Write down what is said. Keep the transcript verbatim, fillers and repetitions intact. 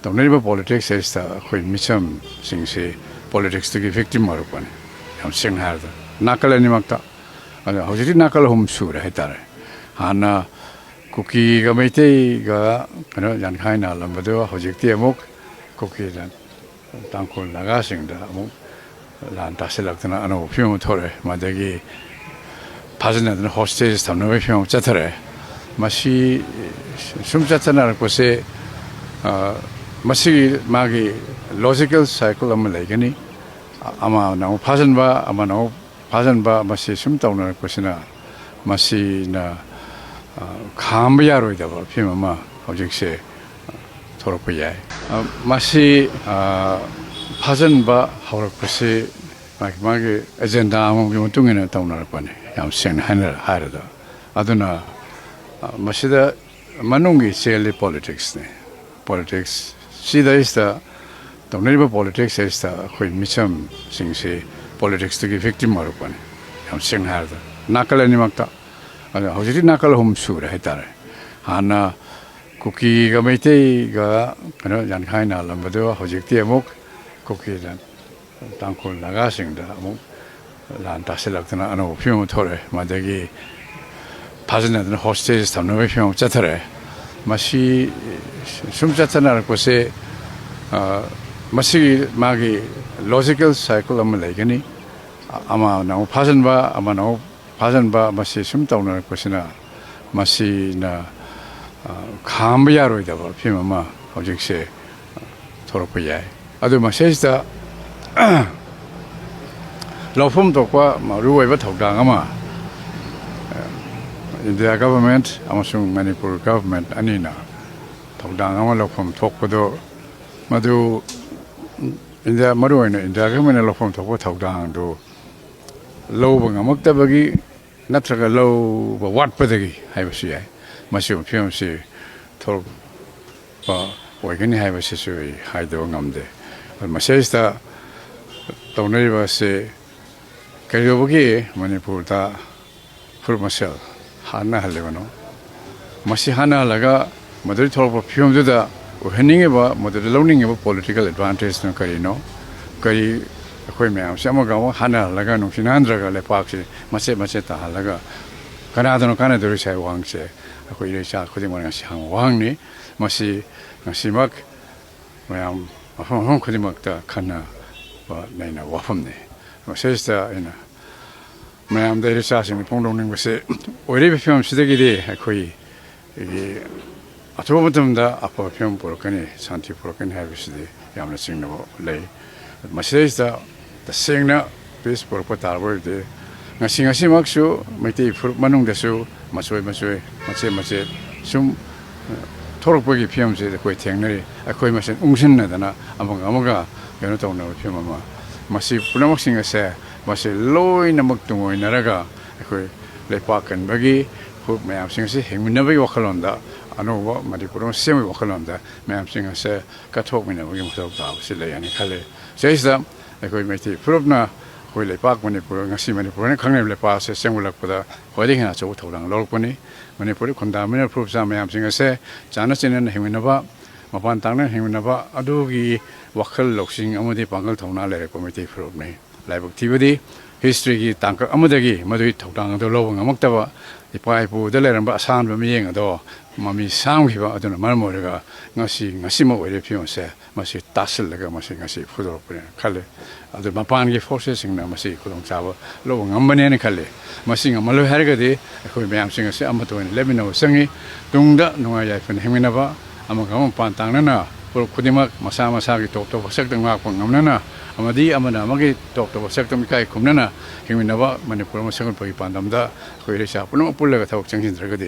ꯇꯧꯅꯔꯤꯕ ꯄꯣꯂꯤꯇꯤꯛꯁ ꯑꯁꯤꯗ ꯑꯩꯈꯣꯏ ꯃꯤꯆꯝꯁꯤꯡꯁꯤ ꯄꯣꯂꯤꯇꯤꯛꯁꯇꯒꯤ ꯚꯤꯛꯇꯤꯝ ꯑꯣꯏꯔꯛꯄꯅꯤ, ꯌꯥꯝ ꯁꯦꯡꯅ ꯍꯥꯏꯔꯕꯗ꯫ ꯅꯥꯀꯜ ꯑꯅꯤꯃꯛꯇ꯫ ꯑꯗꯣ ꯍꯧꯖꯤꯛꯇꯤ ꯅꯥꯀꯜ ꯑꯍꯨꯝ ꯁꯨꯔꯦ ꯍꯥꯏꯇꯥꯔꯦ꯫ ꯍꯥꯟꯅ ꯀꯨꯀꯤꯒ ꯃꯩꯇꯩꯒ ꯀꯩꯅꯣ ꯌꯥꯟꯈꯥꯏꯅꯍꯜꯂꯝꯕꯗꯨ ꯍꯧꯖꯤꯛꯇꯤ ꯑꯃꯨꯛ ꯀꯨꯀꯤꯅ ꯇꯥꯡꯈꯨꯜ ꯅꯥꯒꯥꯁꯤꯡꯗ ꯑꯃꯨꯛ ꯂꯥꯟ ꯇꯥꯁꯤꯜꯂꯛꯇꯅ ꯑꯅꯧꯕ ꯐꯤꯕꯝ ꯑꯃ ꯊꯣꯛꯂꯛꯑꯦ꯫ ꯃꯗꯒꯤ ꯐꯥꯖꯤꯟꯅꯗꯅ ꯍꯣꯁꯇꯦꯖ ꯊꯝꯅꯕꯒꯤ ꯐꯤꯕꯝ ꯑꯃ ꯆꯠꯊꯔꯛꯑꯦ꯫ ꯃꯁꯤ ꯁꯨꯝ ꯆꯠꯊꯅꯔꯛꯄꯁꯦ, ꯑ, ꯃꯁꯤꯒꯤ ꯃꯥꯒꯤ ꯂꯣꯖꯤꯀꯦꯜ ꯁꯥꯏꯀꯜ ꯑꯃ ꯂꯩꯒꯅꯤ꯫ ꯑꯃꯅ ꯑꯃꯨꯛ ꯐꯥꯖꯤꯟꯕ, ꯑꯃꯅ ꯑꯃꯨꯛ ꯐꯥꯖꯤꯟꯕ, ꯃꯁꯤ ꯁꯨꯝ ꯇꯧꯅꯔꯛꯄꯁꯤꯅ ꯃꯁꯤꯅ, ꯑ, ꯈꯥꯝꯕ ꯌꯥꯔꯣꯏꯗꯕ ꯐꯤꯕꯝ ꯑꯃ ꯍꯧꯖꯤꯛꯁꯦ ꯊꯣꯛꯂꯛꯄ ꯌꯥꯏ꯫ ꯑ, ꯃꯁꯤ, ꯑ, ꯐꯥꯖꯤꯟꯕ ꯍꯧꯔꯛꯄꯁꯤ ꯃꯥꯒꯤ, ꯃꯥꯒꯤ ꯑꯦꯖꯦꯟꯗꯥ ꯑꯃꯒꯤ ꯃꯇꯨꯡ ꯏꯟꯅ ꯇꯧꯅꯔꯛꯄꯅꯤ, ꯌꯥꯝ ꯁꯦꯡꯅ ꯍꯥꯏꯅ-, ꯍꯥꯏꯔꯗ꯫ ꯑꯗꯨꯅ, ꯑ, ꯃꯁꯤꯗ ꯃꯅꯨꯡꯒꯤ ꯆꯦꯜꯂꯤ ꯄꯣꯂꯤꯇꯤꯛꯁꯅꯤ꯫ ꯄꯣꯂꯤꯇꯤꯛꯁ ꯁꯤꯗꯩꯁꯤꯗ ꯇꯧꯅꯔꯤꯕ ꯄꯣꯂꯤꯇꯤꯛꯁ ꯑꯁꯤꯗ ꯑꯩꯈꯣꯏ ꯃꯤꯆꯝꯁꯤꯡꯁꯤ ꯄꯣꯂꯤꯇꯤꯛꯁꯇꯒꯤ ꯚꯤꯛꯇꯤꯝ ꯑꯣꯏꯔꯛꯄꯅꯤ, ꯌꯥꯝ ꯁꯦꯡꯅ ꯍꯥꯏꯔꯕꯗ, ꯅꯥꯀꯜ ꯑꯅꯤꯃꯛꯇ꯫ ꯑꯗꯣ ꯍꯧꯖꯤꯛꯇꯤ ꯅꯥꯀꯜ ꯑꯍꯨꯝ ꯁꯨꯔꯦ ꯍꯥꯏꯇꯥꯔꯦ꯫ ꯍꯥꯟꯅ ꯀꯨꯀꯤꯒ ꯃꯩꯇꯩꯒ ꯀꯩꯅꯣ ꯌꯥꯟꯈꯥꯏꯅꯍꯜꯂꯝꯕꯗꯨ ꯍꯧꯖꯤꯛꯇꯤ ꯑꯃꯨꯛ ꯀꯨꯀꯤꯅ ꯇꯥꯡꯈꯨꯜ ꯅꯥꯒꯥꯁꯤꯡꯗ ꯑꯃꯨꯛ ꯂꯥꯟ ꯇꯥꯁꯤꯜꯂꯛꯇꯅ ꯑꯅꯧꯕ ꯐꯤꯕꯝ ꯑꯃ ꯊꯣꯛꯂꯛꯑꯦ꯫ ꯃꯗꯒꯤ ꯐꯥꯖꯤꯟꯅꯗꯅ ꯍꯣꯁꯇꯦꯖ ꯊꯝꯅꯕꯒꯤ ꯐꯤꯕꯝ ꯑꯃ ꯆꯠꯊꯔꯛꯑꯦ꯫ ꯃꯁꯤ ꯁꯨꯝ ꯆꯠꯊꯅꯔꯛꯄꯁꯦ, ꯑ, ꯃꯁꯤꯒꯤ ꯃꯥꯒꯤ ꯂꯣꯖꯤꯀꯦꯜ ꯁꯥꯏꯀꯜ ꯑꯃ ꯂꯩꯒꯅꯤ꯫ ꯑꯃꯅ ꯑꯃꯨꯛ ꯐꯥꯖꯤꯟꯕ, ꯑꯃꯅ ꯑꯃꯨꯛ ꯐꯥꯖꯤꯟꯕ, ꯃꯁꯤ ꯁꯨꯝ ꯇꯧꯅꯔꯛꯄꯁꯤꯅ ꯃꯁꯤꯅ, ꯑ, ꯈꯥꯝꯕ ꯌꯥꯔꯣꯏꯗꯕ ꯐꯤꯕꯝ ꯑꯃ ꯍꯧꯖꯤꯛꯁꯦ ꯊꯣꯛꯂꯛꯄ ꯌꯥꯏ꯫ ꯑꯗꯨ ꯃꯁꯤꯗꯩꯁꯤꯗ ꯂꯧꯐꯝ ꯊꯣꯛꯄ ꯃꯔꯨꯑꯣꯏꯕ ꯊꯧꯗꯥꯡ ꯑꯃ, ꯑ, ꯏꯟꯗꯤꯌꯥ ꯒꯚꯔꯟꯃꯦꯟꯠ ꯑꯃꯁꯨꯡ ꯃꯅꯤꯄꯨꯔ ꯒꯚꯔꯟꯃꯦꯟꯠ ꯑꯅꯤꯅ ꯊꯧꯗꯥꯡ ꯑꯃ ꯂꯧꯐꯝ ꯊꯣꯛꯄꯗꯨ, ꯃꯗꯨ ꯏꯟꯗꯤꯌꯥ, ꯃꯔꯨꯑꯣꯏꯅ ꯏꯟꯗꯤꯌꯥ ꯒꯚꯔꯟꯃꯦꯟꯠꯅ ꯂꯧꯐꯝ ꯊꯣꯛꯄ ꯊꯧꯗꯥꯡꯗꯨ ꯂꯧꯕ ꯉꯝꯃꯛꯇꯕꯒꯤ ꯅꯠꯇ꯭ꯔꯒ ꯂꯧꯕ ꯋꯥꯠꯄꯗꯒꯤ ꯍꯥꯏꯕꯁꯨ ꯌꯥꯏ꯫ ꯃꯁꯤꯒꯨꯝꯕ ꯐꯤꯕꯝꯁꯤ ꯊꯣꯛꯂꯛꯄ ꯑꯣꯏꯒꯅꯤ ꯍꯥꯏꯕꯁꯤꯁꯨ ꯑꯩ ꯍꯥꯏꯗꯕ ꯉꯝꯗꯦ꯫ ꯑꯗꯨ ꯃꯁꯤꯗꯩꯁꯤꯗ ꯇꯧꯅꯔꯤꯕ ꯑꯁꯤ ꯀꯩꯗꯧꯕꯒꯤ ꯃꯅꯤꯄꯨꯔꯗ ꯐꯨꯔꯨꯞ ꯃꯁꯦꯜ ꯍꯥꯠꯅꯍꯜꯂꯤꯕꯅꯣ? ꯃꯁꯤ ꯍꯥꯠꯅꯍꯜꯂꯒ ꯃꯗꯨꯗꯒꯤ ꯊꯣꯛꯂꯛꯄ ꯐꯤꯕꯝꯗꯨꯗ ꯑꯣꯏꯍꯟꯅꯤꯡꯉꯤꯕ, ꯃꯗꯨꯗ ꯂꯧꯅꯤꯡꯉꯤꯕ political advantageꯅ ꯀꯔꯤꯅꯣ? ꯀꯔꯤ ꯑꯩꯈꯣꯏ ꯃꯌꯥꯝꯁꯦ ꯑꯃꯒ ꯑꯃꯒ ꯍꯥꯟꯅꯍꯜꯂꯒ, ꯅꯨꯡꯁꯤꯅꯍꯟꯗ꯭ꯔꯒ, ꯂꯩꯄꯥꯛꯁꯤ ꯃꯆꯦꯠ ꯃꯆꯦꯠ ꯇꯥꯍꯜꯂꯒ ꯀꯅꯥꯗꯅꯣ ꯀꯥꯟꯅꯗꯣꯔꯤꯁꯦ ꯍꯥꯏꯕ ꯋꯥꯍꯪꯁꯦ ꯑꯩꯈꯣꯏ ꯏꯔꯩꯆꯥ ꯈꯨꯗꯤꯡꯃꯛꯅ ꯉꯁꯤ ꯍꯪꯕ ꯋꯥꯍꯪꯅꯤ꯫ ꯃꯁꯤ ꯉꯁꯤꯃꯛ ꯃꯌꯥꯝ ꯃꯐꯝ ꯃꯐꯝ ꯈꯨꯗꯤꯡꯃꯛꯇ ꯈꯟꯅꯕ ꯅꯩꯅꯕ ꯋꯥꯐꯝꯅꯤ꯫ ꯃꯁꯤꯗꯩꯁꯤꯗ ꯑꯩꯅ ꯃꯌꯥꯝꯗ ꯏꯔꯩꯆꯥꯁꯤꯡꯅ ꯐꯣꯡꯗꯣꯛꯅꯤꯡꯕꯁꯦ, ꯑꯣꯏꯔꯤꯕ ꯐꯤꯕꯝꯁꯤꯗꯒꯤꯗꯤ ꯑꯩꯈꯣꯏꯒꯤ ꯑꯊꯨꯕ ꯃꯇꯝꯗ ꯑꯐꯕ ꯐꯤꯕꯝ ꯄꯨꯔꯛꯀꯅꯤ, ꯁꯥꯟꯇꯤ ꯄꯨꯔꯛꯀꯅꯤ ꯍꯥꯏꯕꯁꯤꯗꯤ ꯌꯥꯝꯅ ꯆꯤꯡꯅꯕ ꯂꯩ꯫ ꯃꯁꯤꯗꯩꯁꯤꯗ ꯇꯁꯦꯡꯅ peace ꯄꯨꯔꯛꯄ ꯇꯥꯔꯕ ꯑꯣꯏꯔꯗꯤ, ꯉꯁꯤ ꯉꯁꯤꯃꯛꯁꯨ ꯃꯩꯇꯩ ꯐꯨꯔꯨꯞ ꯃꯅꯨꯡꯗꯁꯨ ꯃꯆꯣꯏ ꯃꯆꯣꯏ, ꯃꯆꯦꯠ ꯃꯆꯦꯠ ꯁꯨꯝ ꯊꯣꯛꯂꯛꯄꯒꯤ ꯐꯤꯕꯝꯁꯤ ꯑꯩꯈꯣꯏ ꯊꯦꯡꯅꯔꯤ꯫ ꯑꯩꯈꯣꯏ ꯃꯁꯦꯟ ꯎꯪꯁꯤꯟꯅꯗꯅ ꯑꯃꯒ ꯑꯃꯒ ꯀꯩꯅꯣ ꯇꯧꯅꯕ ꯐꯤꯕꯝ ꯑꯃ, ꯃꯁꯤ ꯄꯨꯝꯅꯃꯛꯁꯤꯡ ꯑꯁꯦ, ꯃꯁꯤ ꯂꯣꯏꯅꯃꯛ ꯇꯨꯡꯑꯣꯏꯅꯔꯒ ꯑꯩꯈꯣꯏ ꯂꯩꯄꯥꯛ ꯀꯟꯕꯒꯤ ꯐꯨꯔꯨꯞ ꯃꯌꯥꯝꯁꯤꯡ ꯑꯁꯤ ꯍꯤꯡꯃꯤꯟꯅꯕꯒꯤ ꯋꯥꯈꯜꯂꯣꯟꯗ, ꯑꯅꯧꯕ ꯃꯅꯤꯄꯨꯔ ꯑꯃ ꯁꯦꯝꯕꯒꯤ ꯋꯥꯈꯜꯂꯣꯟꯗ ꯃꯌꯥꯝꯁꯤꯡ ꯑꯁꯦ ꯀꯠꯊꯣꯛꯃꯤꯟꯅꯕꯒꯤ ꯃꯊꯧ ꯇꯥꯕꯁꯤ ꯂꯩ ꯍꯥꯏꯅ ꯈꯜꯂꯤ꯫ ꯁꯤꯗꯩꯁꯤꯗ ꯑꯩꯈꯣꯏ ꯃꯩꯇꯩ ꯐꯨꯔꯨꯞꯅ ꯑꯩꯈꯣꯏ ꯂꯩꯄꯥꯛ ꯃꯅꯤꯄꯨꯔ, ꯉꯁꯤ ꯃꯅꯤꯄꯨꯔ ꯍꯥꯏꯅ ꯈꯪꯅꯔꯤꯕ ꯂꯩꯄꯥꯛ ꯑꯁꯤ ꯁꯦꯝꯒꯠꯂꯛꯄꯗ ꯈ꯭ꯋꯥꯏꯗꯒꯤ ꯍꯦꯟꯅ ꯑꯆꯧꯕ ꯊꯧꯗꯥꯡ ꯂꯧꯔꯛꯄꯅꯤ꯫ ꯃꯅꯤꯄꯨꯔꯗ ꯈꯨꯟꯗꯥꯃꯤꯟꯅꯔꯤꯕ ꯐꯨꯔꯨꯞ ꯆꯥ ꯃꯌꯥꯝꯁꯤꯡ ꯑꯁꯦ ꯆꯥꯟꯅ ꯆꯤꯟꯅꯅ ꯍꯤꯡꯃꯤꯟꯅꯕ, ꯃꯄꯥꯟ ꯇꯥꯡꯅ ꯍꯤꯡꯃꯤꯟꯅꯕ ꯑꯗꯨꯒꯤ ꯋꯥꯈꯜ ꯂꯧꯁꯤꯡ ꯑꯃꯗꯤ ꯄꯥꯡꯒꯜ ꯊꯧꯅꯥ ꯂꯩꯔꯛꯄ ꯃꯩꯇꯩ ꯐꯨꯔꯨꯞꯅꯤ꯫ ꯂꯥꯏꯕꯛ ꯊꯤꯕꯗꯤ historyꯒꯤ ꯇꯥꯡꯀꯛ ꯑꯃꯗꯒꯤ ꯃꯗꯨꯒꯤ ꯊꯧꯗꯥꯡ ꯑꯗꯨ ꯂꯧꯕ ꯉꯝꯃꯛꯇꯕ ꯏꯄꯥ ꯏꯄꯨꯗ ꯂꯩꯔꯝꯕ ꯑꯁꯥꯟꯕ ꯃꯤꯠꯌꯦꯡ ꯑꯗꯣ ꯃꯃꯤ ꯁꯥꯝꯈꯤꯕ ꯑꯗꯨꯅ ꯃꯔꯝ ꯑꯣꯏꯔꯒ ꯉꯁꯤ, ꯉꯁꯤꯃꯛ ꯑꯣꯏꯔꯤꯕ ꯐꯤꯕꯝ ꯑꯁꯦ ꯃꯁꯤ ꯇꯥꯁꯤꯜꯂꯒ ꯃꯁꯤ ꯉꯁꯤ ꯐꯨꯗꯣꯔꯛꯄꯅꯦꯅ ꯈꯜꯂꯤ꯫ ꯑꯗꯨ ꯃꯄꯥꯟꯒꯤ forcesꯁꯤꯡꯅ ꯃꯁꯤ ꯈꯨꯗꯣꯡꯆꯥꯕ ꯂꯧꯕ ꯉꯝꯕꯅꯦꯅ ꯈꯜꯂꯤ꯫ ꯃꯁꯤ ꯉꯝꯍꯜꯂꯣꯏ ꯍꯥꯏꯔꯒꯗꯤ ꯑꯩꯈꯣꯏ ꯃꯌꯥꯝꯁꯤꯡ ꯑꯁꯤ ꯑꯃꯠꯇ ꯑꯣꯏꯅ ꯂꯦꯞꯃꯤꯟꯅꯕ ꯆꯪꯉꯤ꯫ ꯇꯨꯡꯗ ꯅꯨꯡꯉꯥꯏ ꯌꯥꯏꯐꯅ ꯍꯤꯡꯃꯤꯟꯅꯕ, ꯑꯃꯒ ꯑꯃ ꯃꯄꯥꯟ ꯇꯥꯡꯅꯅ ꯐꯨꯔꯨꯞ ꯈꯨꯗꯤꯡꯃꯛ ꯃꯁꯥ ꯃꯁꯥꯒꯤ ꯇꯣꯞ ꯇꯣꯞꯄ ꯁꯛꯇꯝ ꯉꯥꯛꯄ ꯉꯝꯅꯅ ꯑꯃꯗꯤ ꯑꯃꯅ ꯑꯃꯒꯤ ꯇꯣꯞ ꯇꯣꯞꯄ ꯁꯛꯇꯝ ꯏꯀꯥꯏ ꯈꯨꯝꯅꯅ ꯍꯤꯡꯃꯤꯟꯅꯕ ꯃꯅꯤꯄꯨꯔ ꯑꯃ ꯁꯦꯝꯒꯠꯄꯒꯤ ꯄꯥꯟꯗꯝꯗ ꯑꯩꯈꯣꯏ ꯏꯔꯩꯆꯥ ꯄꯨꯝꯅꯃꯛ ꯄꯨꯜꯂꯒ ꯊꯕꯛ ꯆꯪꯁꯤꯟꯗ꯭ꯔꯒꯗꯤ